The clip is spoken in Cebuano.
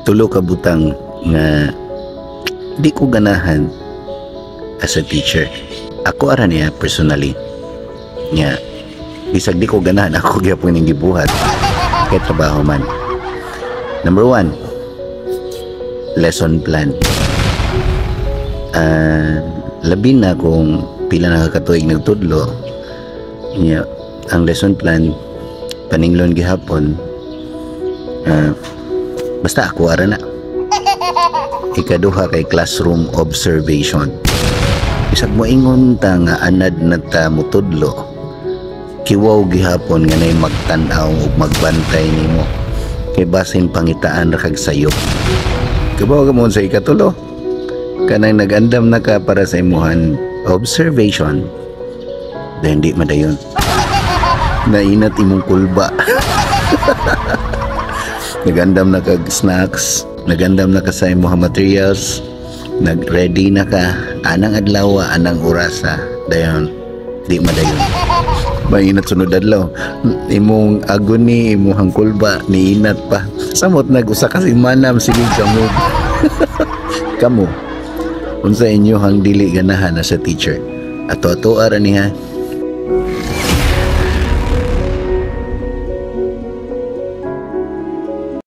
Tulo ka butang nga di ko ganahan as a teacher. Ako ara niya personally nga bisag di ko ganahan, ako gyapon ning gibuhat kay trabaho man. Number one, lesson plan. Labi na kung pila na ka katuig nagtudlo niya, ang lesson plan paninglon gihapon. Basta ako ara na. Ikaduha kay classroom observation. Bisag moingon ta nga anad na ta mutudlo, kiwaw gihapon nga nay magtan-aw ug magbantay nimo kay basin pangitaan ra kag sayop. Kabaw ka mo sa ikatulo, kanang nag-andam na ka para sa imuhan observation, then di madayon, nainat imong kulba. Nagandam na kag snacks, nagandam na ka sa imong materials, nag-ready na ka anang adlaw, anang orasa, dayon di madayon, mainat sunod adlaw imong agony, imong kulba niinat pa. Samot nag usa ka semana, sige kamo. Kamo, unsa inyo hang dili ganahan as a teacher? Ato ato ara niya.